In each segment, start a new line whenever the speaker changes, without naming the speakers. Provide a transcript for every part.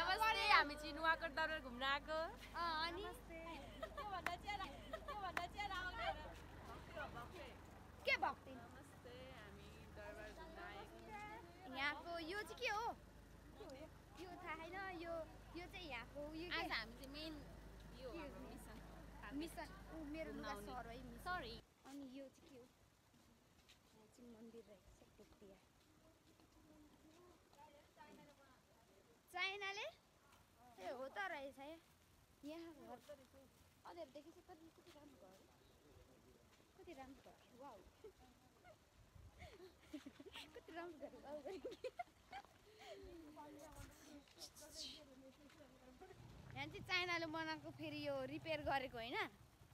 नमस्ते हामी चाहिँ नुवाकोट दरबार घुम्न आएको
अनि के भक्ति
नमस्ते हामी दरबार घुम्न आएको
यहाँको यो चाहिँ के हो यो थाहा छैन यो चाहिँ यहाँको यो के
आज हामी चाहिँ मेन यो हाम्रो
मिसन मेरो लुगा सर है
सरी
अनि यो चाहिँ के हो यहाँ चाहिँ मन्दिर रहेको छ टोकिया चाइनाले ए हो त रहेछ यहाँ घर अझै देखेछ कति राम्रो घर कति राम्रो घर वाउ कति राम्रो घर वाउ यहाँ चाहिँ चाइनाले बनाएको फेरि यो रिपेयर गरेको होइन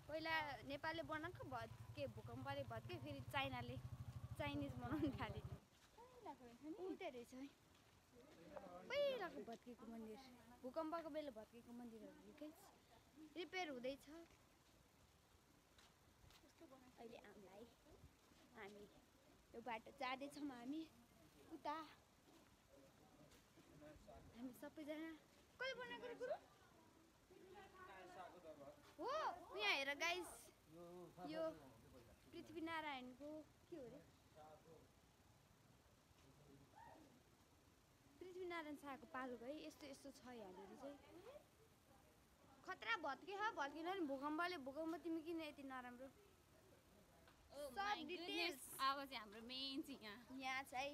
पहिला नेपालले बनाएको भत्के भूकम्पले भत्के फेरि चाइनाले चाइनिज बनाउनु थाले उतै रहेछ है पहिलाको भत्केको मन्दिर भूकम्पको बेला भत्केको मन्दिरहरू निकै रिपेयर हुँदैछ अहिले हामी यो बाटो जाँदैछौँ हामी उता हामी सबैजना कसले बनाएको गुरु हो यहाँ हेर गाइस यो पृथ्वीनारायणको के हो रे पृथ्वीनारायण शाहको पालुको है यस्तो यस्तो छ यहाँनिर चाहिँ खतरा भत्किन नि भूकम्प तिमी किन यति नराम्रो सब डिटेल्स
अब चाहिँ हाम्रो मेन चाहिँ
यहाँ छ है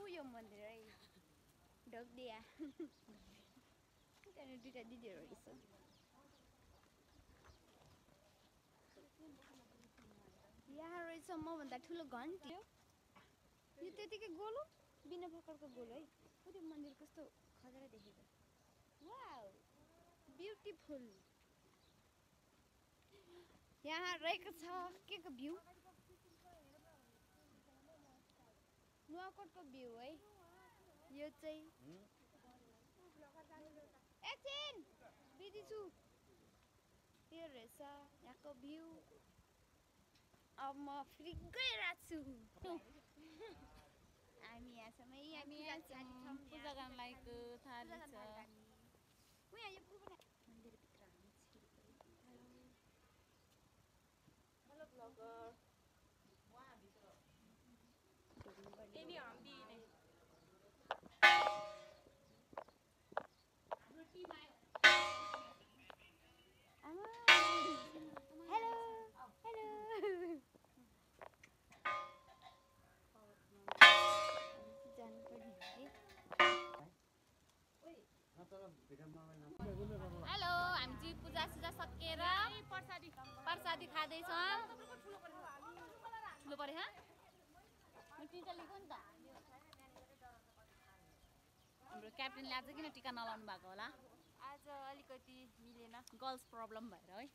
यो मन्दिर है ढोकदिया त्यहाँनिर दुईटा दिदीहरू रहेछ यहाँ रहेछ मभन्दा ठुलो घन्टी यो त्यतिकै गोलो बिना भर्खरको गोलो है त्यो मन्दिर कस्तो खतरा देखेको वाउ ब्युटिफुल यहाँ रहेको छ के को भ्यू नुवाकोटको भ्यू है यो चाहिँ एकछिन बिजी छु यो रहेछ यहाँको भ्यू अब म फेरि गइरहेको छु हामी यहाँ छौँ है हामी
पूजा गर्न लागेको थाली छ
मन्दिरभित्र हामी
हेलो ब्लगर एनी हामी
हेलो
हेलो हामी चाहिँ पूजा सकेर प्रसादी खाँदैछौँ ठुलो पऱ्यो टिका लेख्यो नि त हाम्रो क्याप्टेनले आज किन टिका नलाउनु भएको होला
आज अलिकति मिलेन
गर्ल्स प्रब्लम भएर है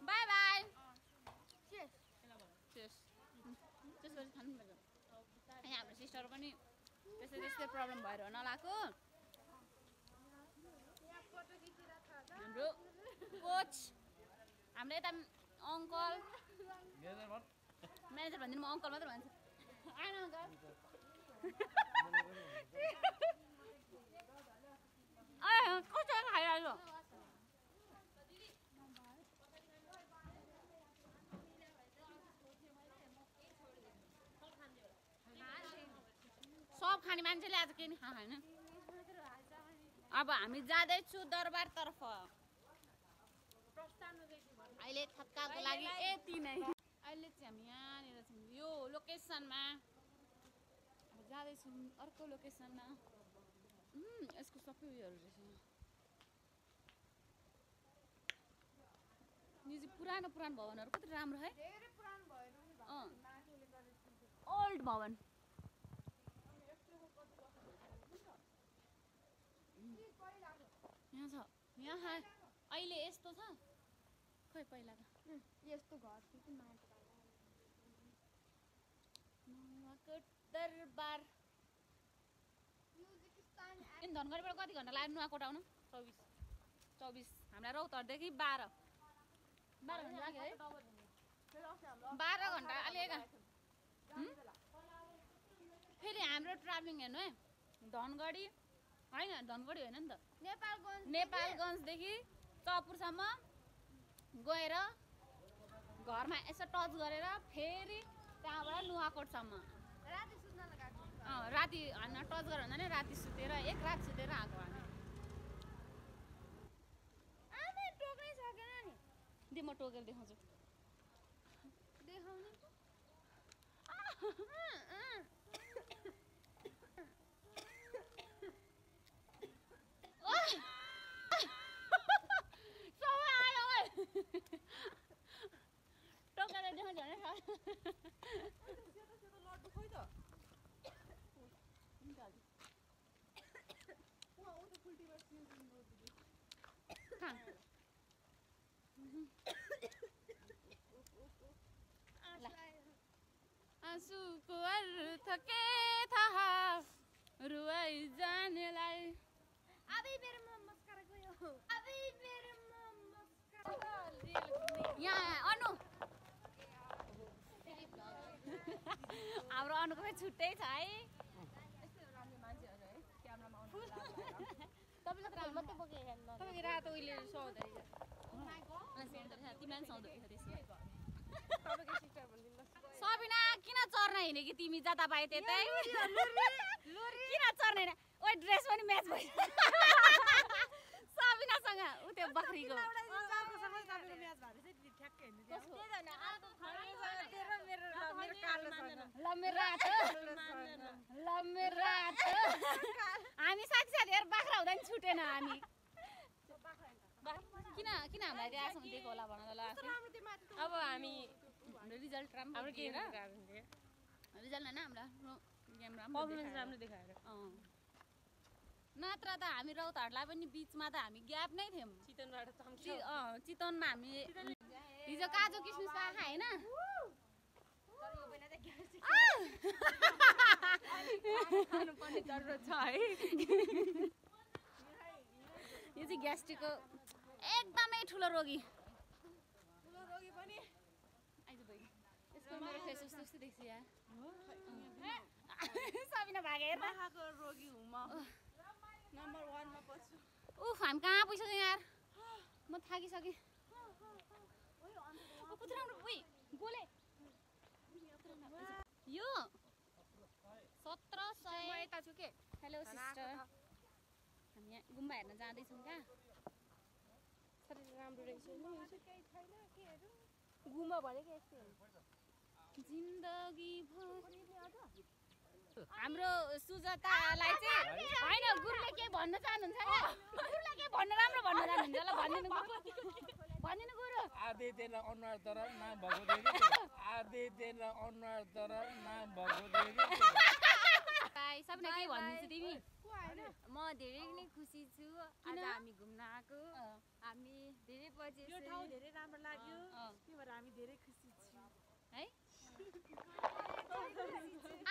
बाई बाई त्यसपछि खानुपर्छ अनि हाम्रो सिस्टर पनि त्यस्तै प्रब्लम भएर नलाएको हाम्रो कोच हाम्रो यता अङ्कल म्यानेजर भन्दिनँ म अङ्कल मात्रै भन्छु आएन अङ्कल कस्तो खाइरहेको सब खाने मान्छेले आज केही खाएको होइन अब हामी जाँदैछु दरबारतर्फ अहिले थक्काको लागि यति नै अहिले चाहिँ हामी यहाँनिर छौँ यो लोकेसनमा अब जाँदैछौँ अर्को लोकेसनमा यसको सबै उयोहरू रहेछ यो चाहिँ पुरानो भवनहरू कति राम्रो है ओल्ड भवन यहाँ छ यहाँ अहिले यस्तो छ खै पहिला त
यस्तो घर
नुवाकोट दरबार धनगढीबाट कति घन्टा लाग्यो नुवाकोट आउनु 24 हामीलाई रौतहटदेखि 12 12 घन्टा लाग्यो है 12 घन्टा अलिएगा फेरि हाम्रो ट्राभलिङ हेर्नु है धनगढी होइन धनगढी होइन नि त नेपालगञ्जदेखि चपुरसम्म गएर घरमा यसो टच गरेर फेरि त्यहाँबाट नुवाकोटसम्म राति होइन टच गरेर भन्दा नि राति सुतेर एक रात सुतेर आएको हामी
टोक्नै सकेन नि
दे म टोकेर देखाउँछु
देखाउने
टोकेर देखाउँछु भने आँसुको अर्थ के थाहा रुवाई जानेलाई
अबे मेरो मस्कारा गयो अबे मेरो मस्कारा
यहाँ अनु हाम्रो अनुको पनि छुट्टै छ है
तपाईले मात्रै बोकेर
तपाईको रातो उहिले सुहाउँदै रहेछ तिमीलाई सुहाउँदो रहेछ त्यसमा सबिना किन चर्न हिँड्यो कि तिमी जता पाए त्यतै किन चर्न हिँड्यो ओइ ड्रेस पनि म्याच भयो सबिनासँग उ त्यो बख्रीको हामी साथीहरू बाख्रा हुँदा नि छुटेन हामी किन हामीलाई त्यहाँ आसम्म दिएको होला भन ल अब हामी हाम्रो रिजल्ट राम्रो दिएर रिजल्ट होइन हाम्रो गेम राम्रो देखाएर नत्र त हामी रौतहटलाई पनि बिचमा त हामी ग्याप नै थियौँ चितवनमा हामी हिजो काजु किसमिस खाएको होइन खानुपर्ने जरुरत छ है यो चाहिँ ग्यास्ट्रिकको एकदमै ठुलो रोगी यसको मेरो फेस उस्तो देख्छ यार सबिना भागेर
रोगी हुँ म नम्बर 1 मा पस्छु
उफ हामी कहाँ पुगिसक्यौँ यार म थाकिसकेँ कति राम्रो उही गोले यो 1700
म यता छु के
हेलो सिस्टर हामी यहाँ गुम्बा हेर्न जाँदैछौँ क्या
राम्रो रहेछ नि केही छैन के हेरौँ गुम्बा भनेको यस्तै हो
जिन्दगी भर हाम्रो सुजातालाई चाहिँ होइन गुरुले के भन्न चाहनुहुन्छ गुरुलाई के भन्न राम्रो भन्न चाहनुहुन्छ ल भनिदिनु गुरु
आदित्यलाई अनुहार तर नाम भएको देखेँ आदित्यलाई अनुहार तर नाम भएको देखेँ
सबैले के भनिदिन्छ तिमी
म धेरै नै खुसी छु आज हामी घुम्न आएको हामी धेरै पछि
यो ठाउँ धेरै राम्रो लाग्यो त्यही भएर हामी धेरै खुसी छौँ
है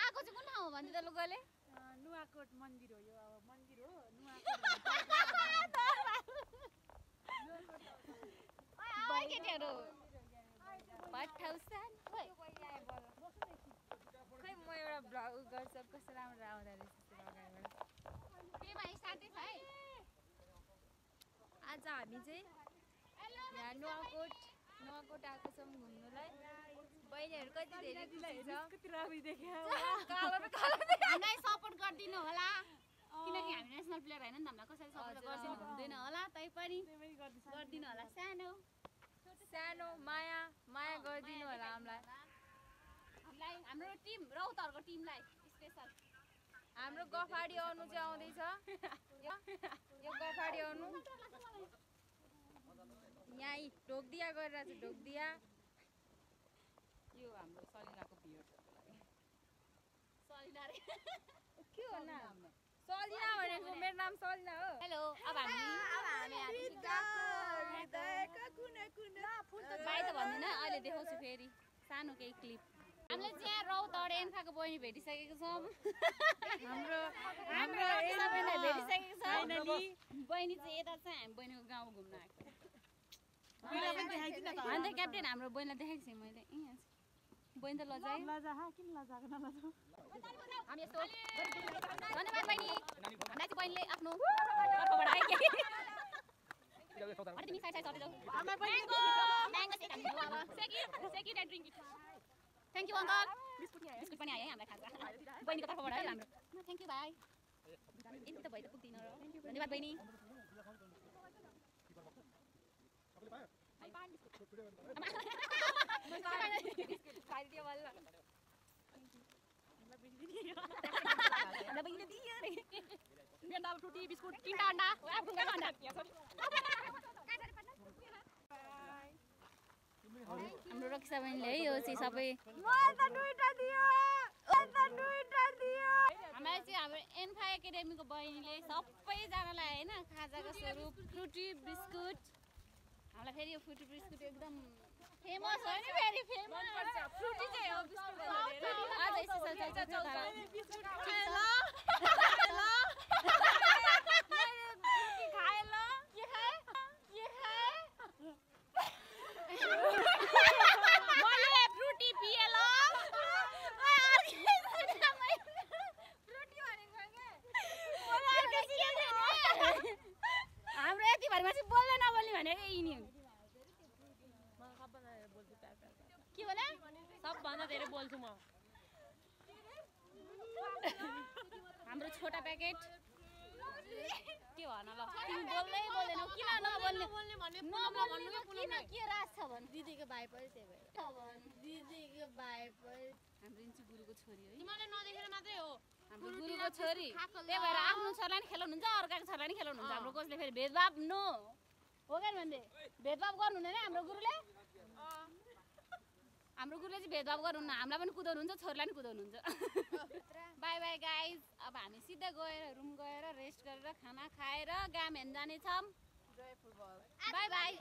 आएको चाहिँ कुन ठाउँ हो भन्दै त लोकले
नुवाकोट मन्दिर हो यो अब मन्दिर हो
ओइ केटीहरू पठाउसान
खै म एउटा भ्लग गर्छु कस्तो राम्रो आउँदो रहेछ
केमा स्टार्टै छ है
आज हामी चाहिँ यहाँ नुवाकोट आएको छौँ घुम्नुलाई बहिनीहरू कति धेरै खुसी छ
हामीलाई सपोर्ट गरिदिनु होला किनकि हामी नेसनल प्लेयर होइन नि त हामीलाई कसैले सपोर्ट गरिदिनु हुँदैन होला तैपनि गरिदिनु होला
सानो माया गरिदिनु होला हामीलाई
हाम्रो टिम रौतहटको टिमलाई स्पेसल
हाम्रो गफाडी अनु चाहिँ आउँदैछ यो गफाडी अनु यहाँ ढोकदिया गरिरहेको छ ढोकदिया
यो हाम्रो सलिनाको भिडियो सलिना रे
के हो नाम सलिना भनेको मेरो नाम सलिना हो
हेलो अब हामी बाई त भन्दिनँ अहिले देखाउँछु फेरि सानो केही क्लिप हामीले चाहिँ रौतहट एन्फाको बहिनी भेटिसकेको छौँ हाम्रो सबैलाई भेटिसकेको छ बहिनी चाहिँ यता चाहिँ हामी बहिनीको गाउँ घुम्न आएको अन्त क्याप्टेन हाम्रो बहिनीलाई देखेको थिएँ मैले यहाँ बहिनी त लजायो हामी यस्तो धन्यवाद बहिनी हामीलाई चाहिँ बहिनीले आफ्नो तर्फबाट आयो के अनि तिमी साइड सर्दै जाऊ म्याङ्गो सेक हामी अब shake it and drink it thank you uncle biscuit पनि आयो है हामीलाई खाजा बहिनीको तर्फबाट है हाम्रो थ्याङ्क यू भाइ यति त भइ त पुग्दिन र धन्यवाद बहिनी फ्रुटी बिस्कुट 3टा अन्डा हाम्रो रक्षा बहिनीले है यो चाहिँ सबै हामीलाई चाहिँ हाम्रो एन्फा एकाडेमीको बहिनीले सबैजनालाई होइन खाजाको स्वरूप फ्रुटी बिस्कुट हामीलाई फेरि यो फ्रुटी बिस्कुट एकदम फेमस हो नि फेरि फेमस फ्रुटी चाहिँ हो बिस्कुट आज स्पेशल चाहिँ हाम्रो यति भरिमा चाहिँ बोल्दै नबोल्ने भनेको यिनी हुन् के भने सबभन्दा धेरै बोल्छु म हाम्रो छोटा प्याकेट के भन ल तिमी बोल्दै बोल्दैनौ किन नबोल्ने किन के राज छ भन
दिदीको भाइ पनि त्यही भएर दिदीको भाइ पनि
हाम्रो इन्ची गुरुको छोरी है
तिमीले नदेखेर मात्रै हो
हाम्रो गुरुको छोरी त्यही भएर आफ्नो छोरालाई नि खेलाउनुहुन्छ अर्काको छोरालाई नि खेलाउनुहुन्छ हाम्रो कसले फेरि भेदभाव नो हो क्या भन्दै भेदभाव गर्नु हुँदैन हाम्रो गुरुले चाहिँ भेदभाव गर्नुहुन्न हामीलाई पनि कुदाउनुहुन्छ छोरीलाई पनि कुदाउनुहुन्छ बाई बाई गाइज अब हामी सिधै गएर रुम गएर रेस्ट गरेर खाना खाएर गाम हेर्न जानेछौँ बाई बाई